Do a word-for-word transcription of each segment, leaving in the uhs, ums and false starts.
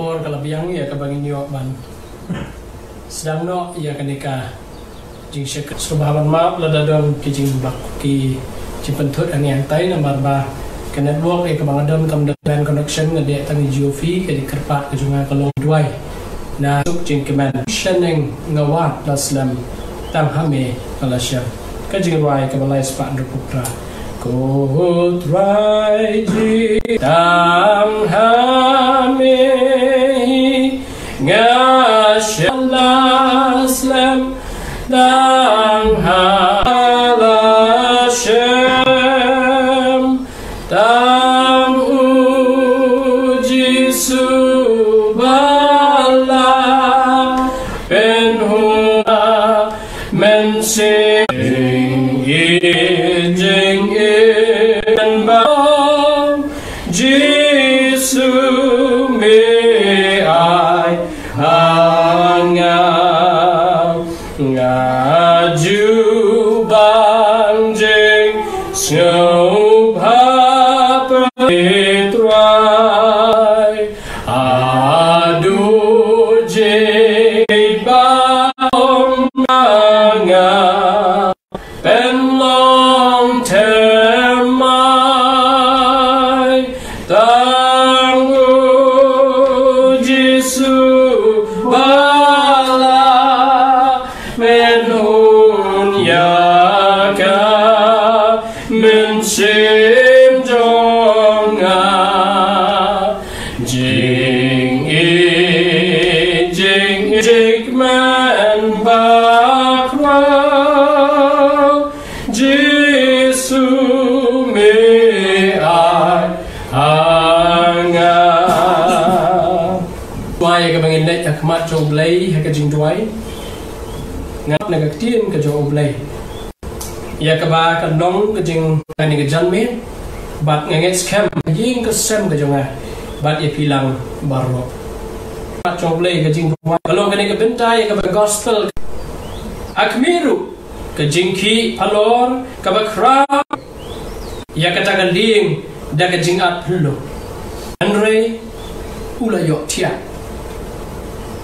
Por ka la biang ïa kaba ngin ïoh ban sdang noh ïa kane ka jingshakri. Sngewbha ban map lada don ki jingbak ki jingpynthut hangne hangtai namar ba ka network ïa kaba nga don kam don bad connection, nga dei tang ïa Jio Fi, ka jingkyrpad ka jong nga ka long duwai. Na suk jingkmen shaneng nga wad la slem tang ha me nga la shem. Ka jingrwai kaba lai spah hynriewphew phra. Ko Trai Jisu, tang ha me hi nga shem la slem, tang ha la shem, tang u Jisu ba la pynhun mynsiem. Jingïeit, jingïeit ba Jisu me ai ha nga, nga ju ban jingsngewbha pynroi. Haduh jingïeit ba ong ma nga pynlong thymmai, tang u Jisu ba la pynhun ïa ka mynsiem jong nga. Jingïeit, jingïeit, jingkmen bakhraw, Jisu me ai ha nga. Duwai ïa kaba ngin leit ha khmat jong U Blei ha ka jingduwai. Nga na ka ktien ka jong U Blei. Ïa kaba kan long ka jing, kane ka janmiet bad nga ngeit skhem ïing ka sem ka jong nga bad ïa phi lang baroh. Bad jong U Blei ka jingduwai ka long kane ka bynta ïa kaba gospel. Ha khmih ruh ka jingkhih halor kaba khraw ïa kata ka lieng da ka jingat phyllung. Hynrei u la ïohthiah.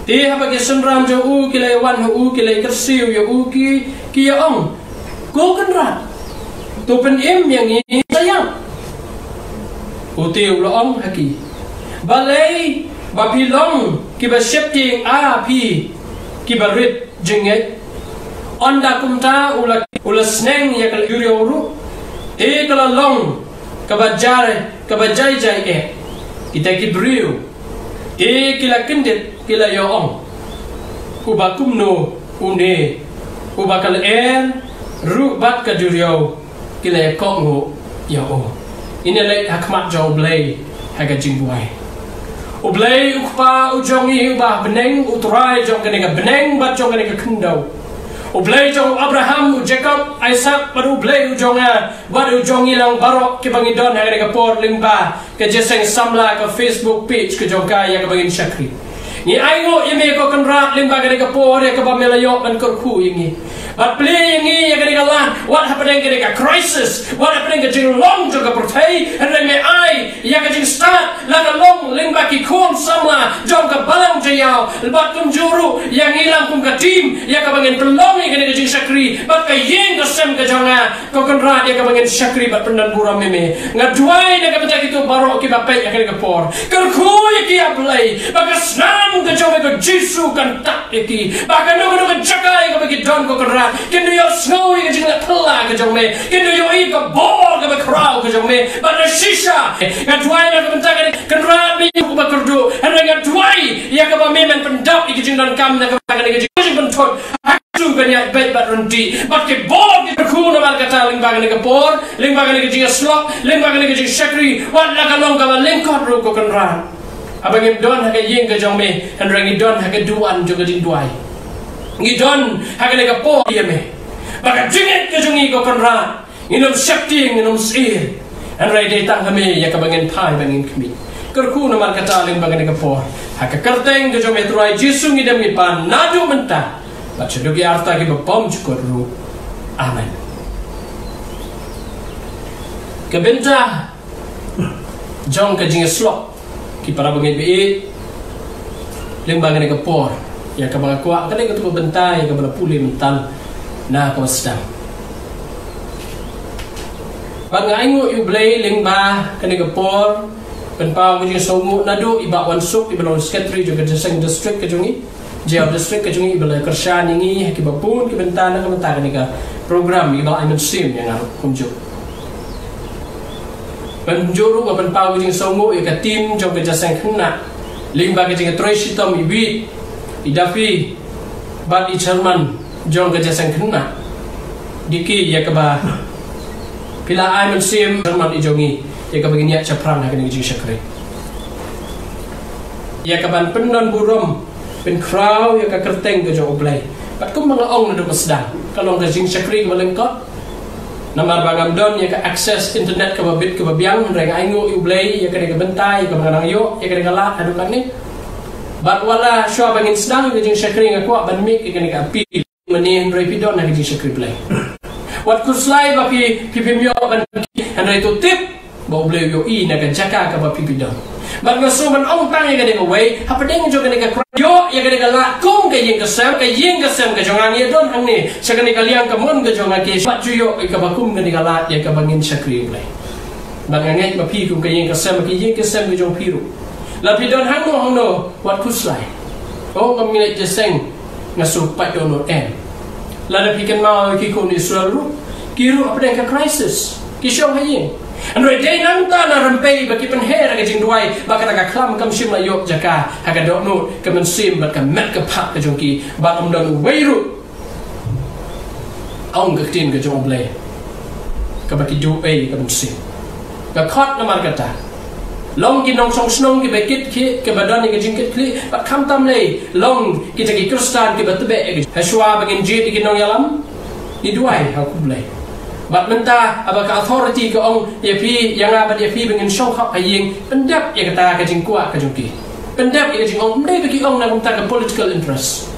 Te haba ki synran jong u ki la ïawan ha u, ki la ïakyrsieh ïa u, ki, ki ïa ong, Ko Kynrad, to pynim ïa ngi sa ïa. U te u la ong ha ki, Balei ba phi long kiba sheptieng, a phi kiba rit jingngeit? Ynda kumta u la, u la sneng ïa ka la duriaw ruh. Te ka la long kaba jai, kaba jai jai eh. Kita ki briew, te ki la kyndit, ki la ïa ong, Uba kumno une, uba ka lyer ruh bad ka duriaw ki la ïa kohnguh ïa u. Ngin ïa leit ha khmat jong U Blei ha ka jingduwai. U Blei U Kpa u jong ngi uba ha bneng, U Trai jong kane ka bneng bad jong kane ka khyndew. U Blei jong u Abraham, u Jakob, Isaac bad U Blei u jong nga bad u jong ngi lang baroh kiba ngi don ha kane ka por lyngba ka jingïaseng samla, ka Facebook page ka jong ka ïa kaba ngin shakri. Ngi ainguh ïa me ko Kynrad lyngba kane ka por ïa kaba me la ïoh ban kyrkhu ïa ngi. Bad plie ïa ngi ïa kane ka lad, wat hapdeng kane ka crisis, wat hapdeng ka jinglong jong ka pyrthei, hynrei me ai ïa ka jingstad la ka long lyngba ki khun samla jong ka balang jaiaw, bad kumjuh ruh ïa ngi lang kum ka team ïa kaba ngin pynlong ïa kane ka jingshakri bad ka ïing ka sem ka jong nga. Ko Kynrad, ïa kaba ngin shakri bad pyndonburom ïa me. Nga duwai na ka bynta kito baroh kiba peit ïa kane ka por. Kyrkhu ïa ki, A Blei, ba ka snam ka jong me ko Jisu kan tap ïa ki. Ba kano kano ka jaka ïa kaba ki don ko Kynrad, kin da ïohsngew ïa ka jingïathuh ka jong me. Kin da ïohi ka bor kaba khraw ka jong me. Bad na shisha nga duwai na ka bynta kane Kynrad, me ïa uba kyrduh. Hynrei nga duwai ïa kaba me men pyndap ïa ka jingdonkam na ka bynta kane ka jing, ka jingpynthut. Jisu kan ïaid beit bad ryntih bad ki bor ki kyrkhu namar kata lyngba kane ka por, lyngba kane ka jingïasyllok, lyngba kane ka jingshakri, wat la ka long kaba lyngkot ruh ko Kynrad. Haba ngim don ha ka ïing ka jong me, hynrei ngi don ha ka duwan jong ka jingduwai. Ngi don ha kane ka por ïa me. Ba ka jingngeit ka jong ngi ko Kynrad, ngin ym sheptieng, ngin ym syier. Hynrei dei tang ha me ïa kaba ngin phai bad ngin khmih. Kyrkhu namar kata lyngba kane ka por. Ha ka kyrteng ka jong me Trai Jisu ngi dem ngi pan naduh mynta bad sha ki arta kiba bymjukut ruh. Amen. Ka bynta jong ka jingïasyllok, ki para bangeit ba ïeit, Lyngba kane ka por, ïa kaba nga kwah ka dei kato ka bynta ïa kaba la pule mynta na kaba sdang. Bad nga ainguh ïa U Blei lyngba kane ka por, pynpaw ka jingsngewnguh naduh i Bah Wansuk, iba long secretary jong ka Jingïaseng District ka jong ngi, Jaïaw District ka jong ngi, iba la kyrshan ïa ngi ha kiba bun ki bynta na ka bynta kane ka program, iba la ai mynsiem ïa nga ruh kumjuh. Kumjuh ruh nga pynpaw ka jingsngewnguh ïa ka team jong ka Jingïaseng Khynnah, lyngba ka jingtrei shitom i Wit, i Daffy, bad i chairman jong ka Jingïaseng Khynnah. Dei ki ïa kaba phi la ai mynsiem, chairman i jong ngi, ïa kaba ngin ïaid shaphrang ha kane ka jingshakri, ïa kaban pyndon burom, pynkhraw ïa ka kyrteng ka jong U Blei. Bad kumba nga ong naduh ba sdang, ka long ka jingshakri kaba lyngkot. Namar ba ngam don ïa ka access internet kaba bit kaba biang, hynrei nga ainguh ïa U Blei ïa kane ka bynta, ïa kaba nga nang ïoh ïa kane ka lad haduh katne. Bad wat la shuwa ba ngin sdang ïa ka jingshakri, nga kwah ban mih ïa kane ka appeal. Mynne hynrei phi don ha ka jingshakri Blei. Wat khuslai ba phi, phi phim ïoh ban, hynrei to tip ba U Blei u ïohi na ka jaka kaba phi, phi don. Bad nga sngew ban ong tang ïa kane kawei, hapdeng jong kane ka kra-, ïoh ïa kane ka lad kum ka ïing ka sem, ka ïing ka sem ka jong nga, ngi don hangne sha kane ka liang ka mon ka jong nga, ki bad ju ïoh ïa kaba kum kane ka lad ïa kaba ngin shakri U Blei. Bad nga ngeit ma phi kum ka ïing ka sem, ka ïing ka sem ka jong phi ruh. La phi don hangno hangno, wat khuslai. Oh, ngam ngeit jingïaseng, nga shu pait dohnud, em. Lada phi kynmaw ïa ki khun Israel ruh, ki ruh hapdeng ka crisis, ki shong ha ïing. Hynrei dei nangta na rympei ba ki pynher ha ka jingduwai, ba kata ka khlam kam shym la ïoh jaka ha ka dohnud, ka mynsiem bad ka met ka phad ka jong ki, bad ym don uwei ruh ong ka ktien ka jong U Blei kaba ki duh ei ka mynsiem. Ka khot namar kata, long ki nongshong shnong kiba kit khlieh, kiba don ïa ka jingkit khlieh, bad khamtam lei long kita ki Khristan kiba tbeh ïa ka, hashwa ba ngin jied ïa ki nongïalam, ngi duwai ha U Blei. Bad mynta haba ka authority ka ong ïa phi, ïa nga bad ïa phi ba ngin shong khop ha ïing, pyndep ïa kata ka jingkwah ka jong ki. Pyndep ïa ka jingong, ym dei ba ki ong na ka bynta ka political interest.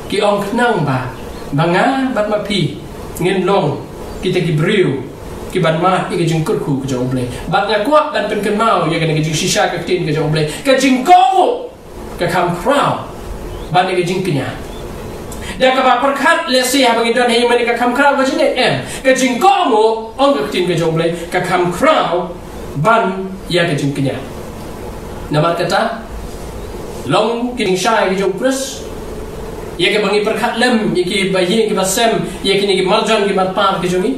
Ki ong khnang ba, ba nga bad ma phi ngin long kita ki briew kiban mad ïa ka jingkyrkhu ka jong U Blei. Bad nga kwah ban pynkynmaw ïa kane ka jingshisha ka ktien ka jong U Blei. Ka jingkohnguh ka kham khraw ban ïa ka jingkñia. Da kaba pyrkhat lehse haba ngi don ha ïing mane ka kham khraw ka jingngeit, em. Ka jingkohnguh, ong ka ktien ka jong U Blei, ka kham khraw ban ïa ka jingkñia. Namar kata, long ki jingshai ki jong U Khrist, ïa kiba ngi pyrkhat lem, ïa kiba ïing kiba sem, ïa kine ki marjan ki marpa ki jong ngi.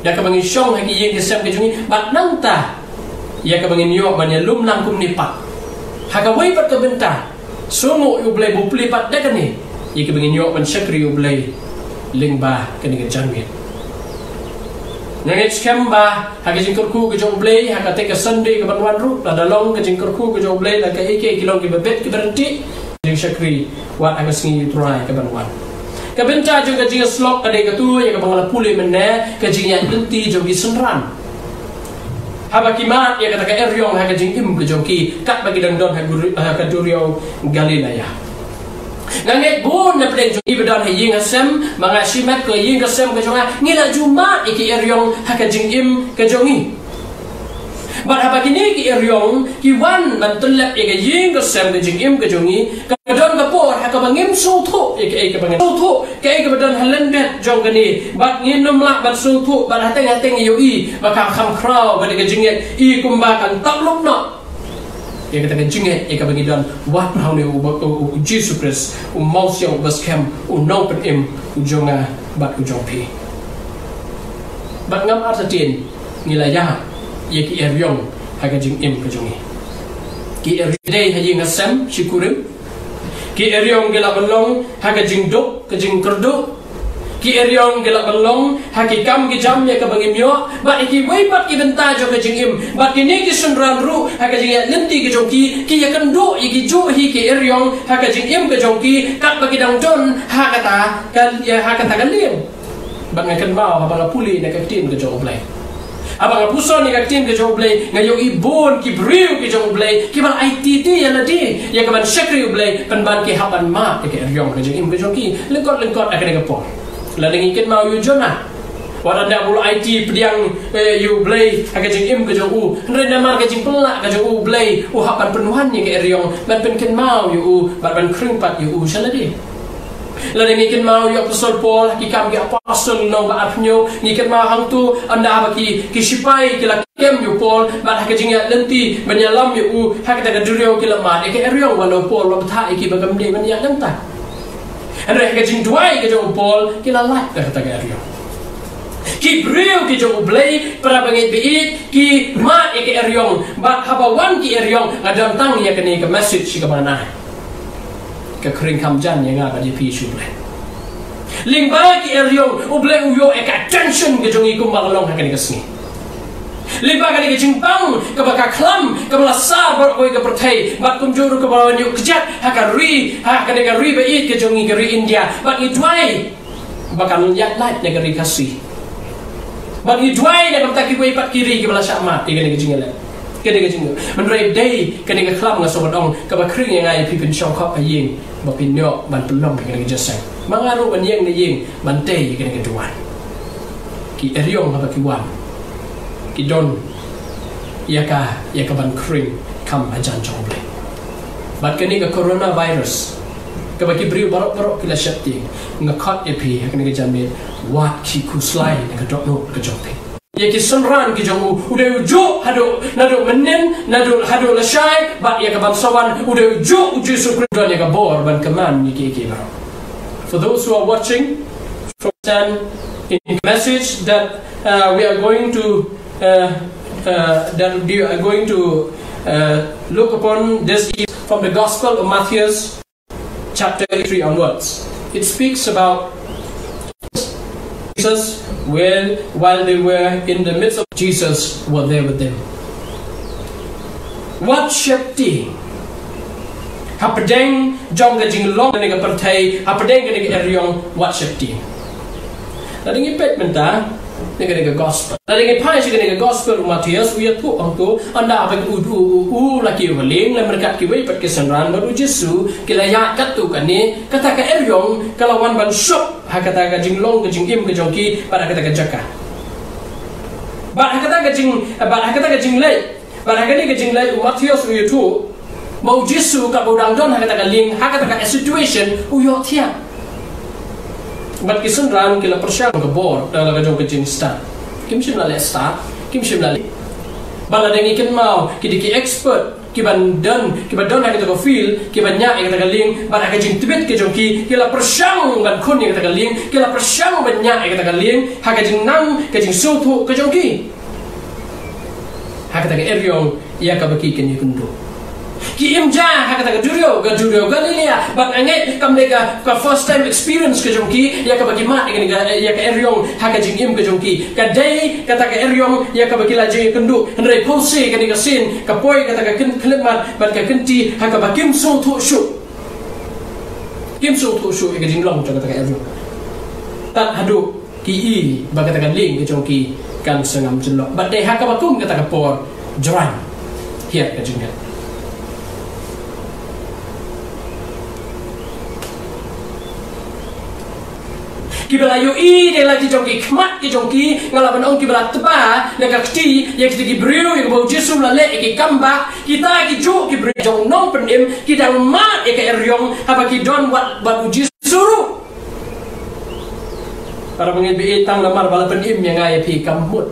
Da kaba ngi shong ha ki ïing ki sem ki jong ngi, bad nangta ïa kaba ngin ïoh ban ïalum lang kumne pat. Ha kawei pat ka bynta, sngewnguh ïa U Blei bapli pat da kane, ïa kaba ngin ïoh ban shakri ïa U Blei lyngba kane ka janmiet. Nga ngeit skhem ba ha ka jingkyrkhu ka jong U Blei, ha kata ka Sunday kaban wan ruh, lada long ka jingkyrkhu ka jong U Blei, la kaei kaei ki long kiba bit kiba ryntih, jingshakri wat ha ka sngi U Trai kaban wan. Ka bynta jong ka jingïasyllok ka dei kato ïa kaba nga la pule mynne, ka jingïaid lynti jong ki synran. Haba ki mad ïa kata ka eriong ha ka jingim ka jong ki, katba ki dang don ha dur-, ha ka duriaw Galilea. Nga ngeit bun na pdeng jong ngi ba don ha ïing ha sem, ma nga shimet ka ïing ka sem ka jong nga, ngi la ju mad ïa ki eriong ha ka jingim ka jong ngi. Bad haba kine ki eriong ki wan ban tyllep ïa ka ïing ka sem ka jingim ka jong ngi, ka don ka por ha kaba ngim sngewthuh ïa kaei kaba ngin sngewthuh, kaei kaba don ha lyndet jong kane, bad ngin ym lah ban sngewthuh, bad hateng hateng ïohi ba ka kham khraw, bad ka jingngeit i kumba kan tap lup noh ïa kata ka jingngeit ïa kaba ngi don wat ha une u, u, u, u Jisu Khrist, u mawsiang uba skhem, u nongpynim, u jong nga bad u jong phi. Bad ngam artatien ngi la ïa, ïa ki eriong ha ka jingim ka jong ngi. Ki eriong dei ha ïing ha sem shi kurim. Ki eriong ki la ban long ha ka jingduk, ka jingkyrduh. Ki eriong ki la ban long ha ki kam ki jam ïa kaba ngim ïoh, bad ha kiwei pat ki bynta jong ka jingim. Bad kine ki synran ruh ha ka jingïaid lynti ka jong ki, ki ïakynduh ïa kijuh hi ki eriong ha ka jingim ka jong ki, katba ki dang don ha kata ka, ïa, ha kata ka lieng. Bad nga kynmaw haba nga pule na ka ktien ka jong U Blei. Haba nga puson ïa ka ktien ka jong U Blei, nga ïohi bun ki briew ki jong U Blei kiba la aiti ïa lade ïa kaban shakri U Blei, pynban ki hap ban mad ïa ka eriong ka jingim ka jong ki. Lyngkot lyngkot ha kane ka por, lada ngi kynmaw ïa u Jonah, Wat ynda u la aiti pdiang, eh, ïa U Blei ha ka jingim ka jong u, hynrei namar ka jingpynlah ka jong U Blei, u hap ban pynwan ïa ka eriong, ban pynkynmaw ïa u, bad ban khring pat ïa u sha lade. Lada ngi kynmaw ïa u Apostol Paul ha Ki Kam ki Apostol lynnong ba arphew hynñiew, ngi kynmaw hangto ynda ba ki, ki shipai ki la kem ïa u Paul, bad ha ka jingïaid lynti ban ïalam ïa u ha kata ka duriaw, ki la mad ïa ka eriong, wat la u Paul u la bthah ïa ki ba kam dei ban ïaid lyngba. Hynrei ha ka jingduwai ka jong u Paul, ki la lait da kata ka eriong. Ki briew ki jong U Blei, para bangeit baieit, ki mad ïa ka eriong, bad haba wan ki eriong, nga don tang ïa kane ka message kaba nga ai. Ka khring kham jan ïa nga bad ïa phi sha U Blei. Lyngba ki eriong, U Blei u ïoh ïa ka attention ka jong ngi kumba long ha kane ka sngi. Lyngba kane ka jingpang kaba ka khlam, kaba la sar baroh kawei ka pyrthei, bad kumjuh ruh kaba la wan ïuh kjat ha ka ri, ha kane ka ri baieit ka jong ngi, ka ri India, bad ngi duwai ba kan ïaid lait na ka ri Khasi. Bad ngi duwai na ka bynta kiwei pat ki ri kiba la shah mad ïa kane ka jingïaleh, kane ka jingïaleh. Hynrei dei kane ka khlam, nga sngewbha ong, kaba khring ïa nga ïa phi, phin shong khop ha ïing, ba phin ïoh ban pynlong ïa kane ka jingïaseng. Ma nga ruh ban ïeng na ïing ban tei ïa kane ka duwan. Ki eriong haba ki wan, ki don ïa ka, ïa ka ban khring kham hajan jong U Blei. Bad kane ka coronavirus, kaba ki briew baroh baroh ki la sheptieng, nga khot ïa phi ha kane ka janmiet, wat khie khuslai na ka dohnud ka jong phi. Ïa ki synran ki jong u, u dei u juh haduh, naduh mynnin, naduh haduh lashai, bad ïa ka ban sa wan, u dei u juh U Jisu Khrist, don ïa ka bor ban kynmaw ïa kiei kiei baroh. For those who are watching, from stand in message that, uh, we are going to, uh, uh, that we are going to, uh, look upon this is from the Gospel of Matthew, chapter three onwards. It speaks about Jesus, where, while they were in the midst of, Jesus were there with them. Wat sheptieng hapdeng jong ka jinglong kane ka pyrthei, hapdeng kane ka eriong, wat sheptieng. Lada ngi peit mynta na kane ka gospel, lada ngi phai sha kane ka gospel u Mathaios, u ïathuh hangto, ynda ba u, u, u, u la kiew ha lieng lem ryngkat kiwei pat ki synran bad U Jisu, ki la ïaid katto katne, kata ka eriong ka la wan ban shop ha kata ka jinglong ka jingim ka jong ki, bad ha kata ka jaka. Bad ha kata ka jing, bad ha kata ka jingleit, bad ha kane ka jingleit u Mathaios u ïathuh ba U Jisu kaba u dang don ha kata ka lieng, ha kata ka situation, u ïohthiah. Bad ki synran ki la pyrshang ka bor da la ka jong ka jingstad. Kim shym la leh stad, kim shym la leh. Bad lada ngi kynmaw ki dei ki expert, kiba don, kiba don ha kata ka field, kiba ñiah ïa kata ka lieng, bad ha ka jingtbit ka jong ki, ki la pyrshang ban khun ïa kata ka lieng, ki la pyrshang ban ñiah ïa kata ka lieng ha ka jingnang, ka jingsngewthuh ka jong ki. Ha kata ka eriong ïa kaba ki kynduh. Ki im ja ha kata ka duriaw, ka duriaw Galilea, bad nga ngeit kam dei ka, ka first time experience ka jong ki ïa kaba ki mad ïa ka, ïa ka eriong ha ka jingim ka jong ki. Ka dei kata ka eriong ïa kaba ki la ju ïakynduh, hynrei phewse kane ka sien, ka poi kata ka kyn-, khyllipmat bad ka kynti ha kaba kim sngewthuh shuh. Kim sngewthuh shuh ïa ka jinglong jong kata ka eriong. Tad haduh ki i ba kata ka lieng ka jong ki kan sa ngam jyllop. Bad dei ha kaba kum kata ka por, Jrang hiar ka jingngeit. Kiba la ïohi dei la ki jong ki khmat ki jong ki, nga lah ban ong kiba la tba na ka kti ïa kita ki briew ïa kiba u Jisu u la leh ïa ki kambah, kita ki juh ki briew jong u nongpynim ki dang mad ïa ka eriong haba ki don wat, wat u Jisu ruh. Para bangeit baieit, tang namar ba la pynim ïa nga ïa phi kam mut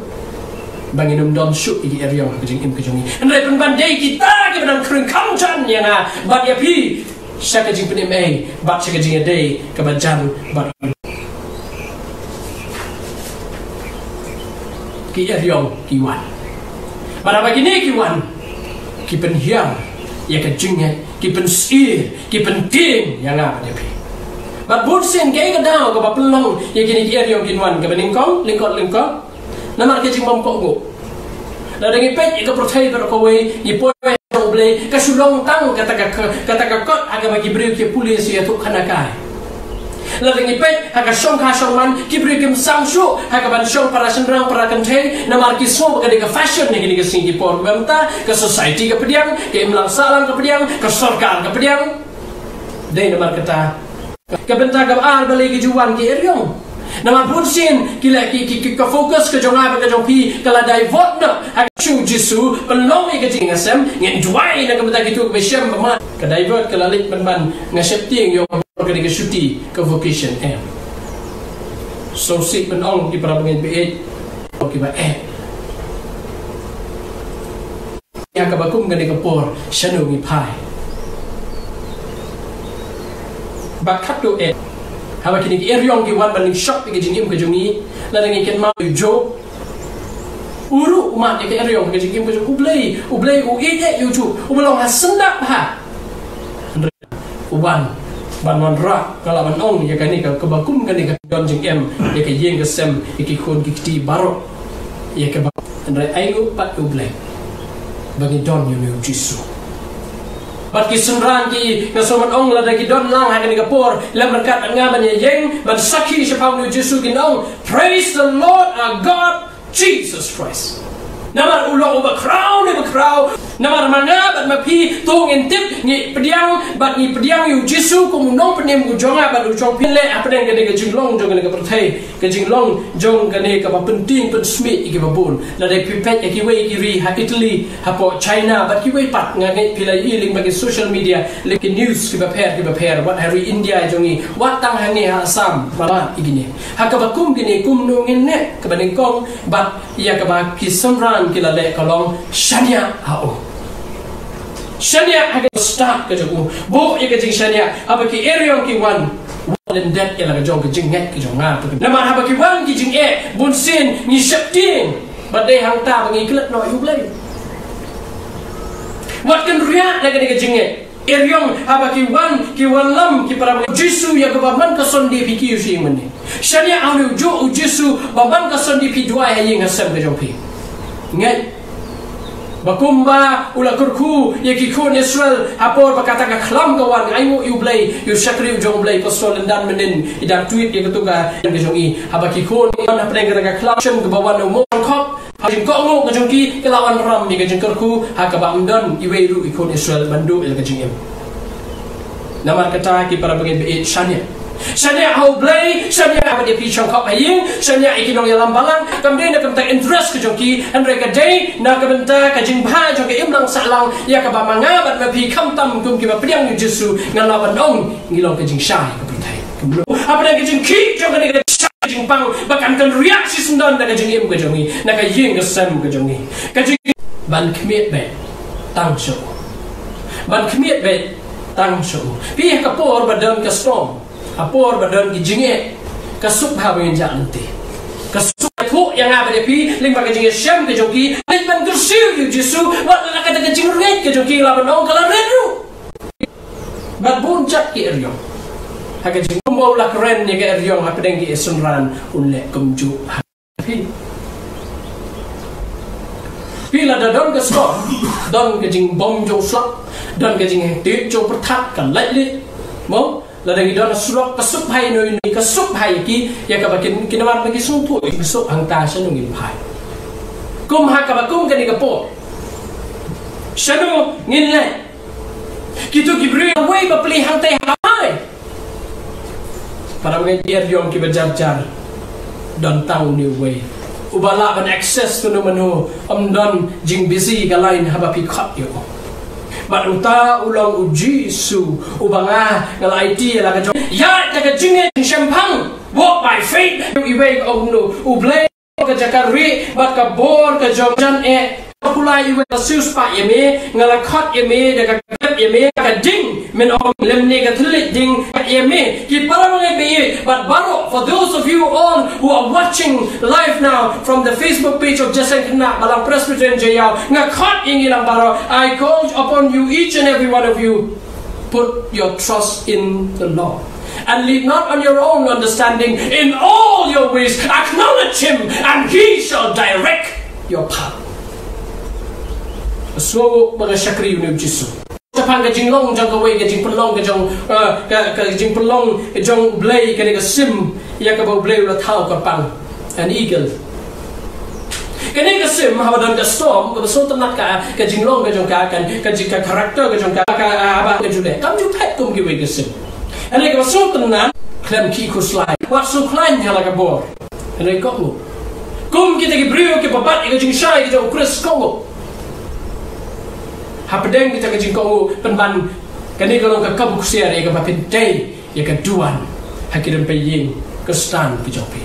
ba ngin ym don shuh ïa ki eriong ha ka jingim ka jong ngi. Hynrei pynban dei kita kiba dang khring kham jan ïa nga bad ïa phi sha ka jingpynim ei bad sha ka jingïadei kaba jan bad ki eriong ki wan. Bad haba kine ki wan, ki pynhiar ïa ka jingngeit, ki pynshai, ki pyntieng ïa nga bad ïa phi. Bad bun sien kaei ka daw kaba pynlong ïa kine ki eriong kin wan, kaba nyngkong, lyngkot lyngkot. Namar ka jingbymkohnguh. Lada ngi peit ïa ka pyrthei baroh kawei, ngi poi ha U Blei, ka shu long tang kata ka, kata ka kot ha kaba ki briew ki pule shu ïathuhkhana kai. Lada ngi peit ha ka shongkha shongman, ki briew kim sangeh shuh ha kaban shong para shynrang para kynthei, namar ki sngew ba ka dei ka fashion ha kine ki sngi ki por. Bad mynta ka society ka pdiang, ka imlang sahlang ka pdiang, ka sorkar ka pdiang. Dei namar kata. Ka bynta kaba ar, balei ki ju wan ki eriong? Namar bun sien ki la ki, ki, ki, ka focus ka jong nga bad ka jong phi ka la divert noh ha ka shu Jisu, pynlong ïa ka jingïaseng, ngin duwai na ka bynta kito kiba shem ba mat. Ka divert, ka la leit ban ban nga sheptieng ïa ka dei ka shuti ka vocation em. So sih ban ong ki para bangeit ba ïeit, kiba eh. Ïa kaba kum kane ka por, shano ngi phai? Bad katto eh, haba kine ki eriong ki wan ban ïeng shop ïa ka jingim ka jong ngi, lada ngi kynmaw ïa u Job. U ruh u mad ïa ka eriong ka jingim ka jong u. U Blei, U Blei u ïeit ïa u Job, uba long ha syndah bha. U wan ban wanrah, nga lah ban ong ïa kane ka, kaba kum kane ka don jingem ïa ka ïing ka sem, ïa ki khun ki kti baroh, ïa kaba, hynrei ainguh pat ïa U Blei ba ngi don ïa une U Jisu. Bad ki synran ki, nga sngew ban ong, lada ki don lang ha kane ka por, lem ryngkat bad nga ban ïeng ban sakhi shaphang une U Jisu, kin ong, "Praise the Lord our God, Jesus Christ." Namar u long uba khraw ne ba khraw. Namar ma nga bad ma phi to ngin tip, ngi pdiang bad ngi pdiang ïa U Jisu kum u nongpynim u jong nga bad u jong phi. Leh hapdeng kane ka jinglong jong kane ka pyrthei, ka jinglong jong kane kaba pyntieng pynsmit ïa kiba bun. Lada phi peit ïa kiwei ki ri ha Italy, hapoh China bad kiwei pat, nga ngeit phi la ïohi lyngba ki social media, lyngba ki news kiba pher kiba pher, wat ha ri India jong ngi, wat tang hangne ha Assam, ba mad ïa kine. Ha kaba kum kine, kumno ngin leh? Kaba nyngkong, bad ïa kaba ki synran ki la leh ka long shaniah ha u. Shaniah ha ka stad ka jong u. Buh ïa ka jingshaniah, haba ki eriong ki wan, wat lyndet ïa la ka jong ka jingngeit ka jong nga. Namar haba ki wan ki jingeh, bun sien ngi sheptieng, bad dei hangta ba ngi klet noh ïa U Blei. Wat kynriah na kane ka jingngeit. Eriong, haba ki wan, ki wanlam, ki para bangeit, Jisu ïa kaba man ka Sunday phi kiew sha ïing mane. Shaniah ha une u Jisu, u Jisu ba man ka Sunday phi duwai ha ïing ha sem ka jong phi. Ngeit ba kumba u la kyrkhu ïa ki khun Israel ha por ba kata ka khlam ka wan, ainguh ïa U Blei, ïa u shakri u jong U Blei, Pastor Lyndan mynnin i dang tweet ïa kato ka, ka jong i. Haba ki khun i wan hapdeng kata ka khlam, shen kaba wan u mo khop. Ha jingkohnguh ka jong ki, ki la wanrah ïa ka jingkyrkhu, ha kaba ym don iwei ruh i khun Israel ban duh ïa la ka jingim. Namar kata, ki para bangeit ba ïeit, shaniah. Shaniah ha U Blei, shaniah bad ïa phi shongkop ha ïing, shaniah ïa ki nongïalam balang, kam dei na ka bynta interest ka jong ki, hynrei ka dei na ka bynta ka jingbha jong ka imlang sahlang, ïa kaba ma nga bad ma phi khamtam kum kiba pdiang ïa U Jisu, ngan lah ban ong, ngi long ka jingshai ka pyrthei. Hapdeng ka jingkhih jong kane ka jingshai jingpang, ba kan kynriah shisyndon na ka jingim ka jong ngi, na ka ïing ka sem ka jong ngi. Ka jing, ban khmied beit tang sha u. Ban khmied beit tang sha u. Phi, ha ka por ba don ka storm, ha por ba don ki jingeh, ka suk bha ba ngin jah lynti. Ka suk, ka thuh ïa nga bad ïa phi lyngba ka jingïashem ka jong ki, leit ban kyrsiew ïa U Jisu, wat la kata ka jingngeit ka jong ki, la ban ong ka la rit ruh. Bad bun jait ki eriong. Ha ka jingmut ba u la kren ïa ka eriong hapdeng ki synran, un leh kumjuh ha phi. Phi, lada don ka surok, don ka jingbam jong surok, don ka jinghyntied jong pyrthat, ka lait leit. Mo, lada ngi don ha surok, ka suk bha ïano ïano, ka suk bha ïa ki, ïa kaba kin, kin wan ba ki sngewthuh, ki suk hangta shano ngin phai. Kum ha kaba kum kane ka por, shano ngin leit? Kito ki briew, uwei ba plie hangtei ha phai. Para bangeit, eriong kiba jar jar, don tang une uwei uba lah ban access to no mano, ym don jingbusy ka line haba phi khot ïa u. Bad uta u long U Jisu, uba nga, nga la aiti ïa la ka jong, ïa, ïa ka jingngeit jingshemphang, walk by faith, iwei ka ong kumno, U Blei ka jaka rieh bad ka bor ka jong jan eh. Pule iwei, nga la siewspah ïa me, nga la khot ïa me da ka kjat ïa me, ka ding, men ong lymne ka thylliej ding ïa me. Ki para bangeit ba ïeit bad baroh, for those of you all who are watching live now from the Facebook page of Jesseng Khynnah Balang Presbyterian Jaïaw, nga khot ïa ngi lang baroh. I call upon you, each and every one of you. Put your trust in the Lord. And lean not on your own understanding. In all your ways, acknowledge Him, and He shall direct your path. Sngewbha ba nga shakri ïa une U Jisu. Shaphang ka jinglong jong kawei ka jingpynlong ka jong, eh, ka, ka jingpynlong jong U Blei, kane ka sim ïa kaba U Blei u la thaw kyrpang. An eagle. Kane ka sim, haba don ka storm, kaba sngewtynnat ka, ka jinglong ka jong ka, kan, ka jing, ka character ka jong ka, ka, ah, haba ka ju leh, kam ju phet kum kiwei ki sim. Hynrei kaba sngewtynnat, khlem khih khuslai. wat sngewkhlaiñ ha la ka bor. Hynrei kohnguh. Kum kita ki briew kiba bat ïa ka jingshai ka jong u Khrist, kohnguh. Hapdeng kita ki jingkohnguh, pynban kane ka long ka kabu ksiar ïa kaba phin tei ïa ka duwan ha ki rympei ïing Khristan ki jong phi.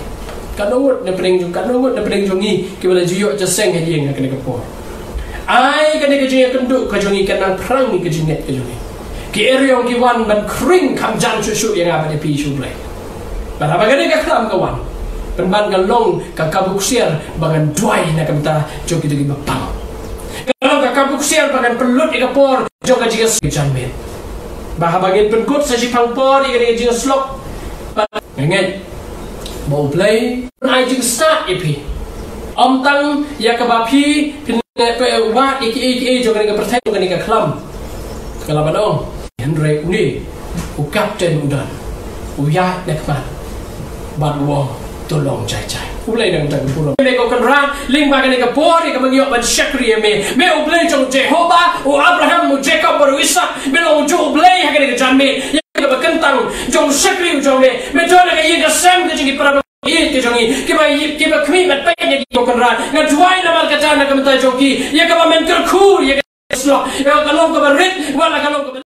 Katno ngut na pdeng jong, katno ngut na pdeng jong ngi kiba la ju ïoh jingïaseng ha ïing ha kane ka por. Ai kane ka jingïakynduh ka jong ngi kan nang phrang ïa ka jingngeit ka jong ngi. Ki eriong ki wan ban khring kham jan shuh shuh ïa nga bad ïa phi sha U Blei. Bad haba kane ka khlam ka wan, pynban ka long ka kabu ksiar ba ngan duwai na ka bynta jong kito kiba pang. Ka long ka kabu ksiar ba ngan pynlut ïa ka por jong ka jingïaseng janmiet. Ba haba ngin pynkut sa shiphang por ïa kane ka jingïasyllok, ba nga ngeit ba U Blei un ai jingstad ïa phi. Ym tang ïa kaba phi phin leh pyrshah ïa kiei kiei jong kane ka pyrthei, jong kane ka khlam. Ka la ban ong, hynrei une u Kapten u don, u ïaid na khmat bad u ong, to long jai jai. U Blei un nang tang burom ïa me ko Kynrad, lyngba kane ka por ïa kaba ngi ïoh ban shakri ïa me. Me U Blei jong u Jehobah, u Abraham, u Jakob bad u Isaak. Me long ujuh U Blei ha kane ka janmiet. Ïa kaba kyntang jong u shakri u jong me, me don ha ka ïing ka sem ka jong ki para bangeit ka jong ngi, kiba, kiba khmih bad peit ïa ngi ko Kynrad. Nga duwai namar kata na ka bynta jong ki, ïa kaba men kyrkhu ïa ka ïasyllok, ïa ka long kaba rit, wat la ka long kaba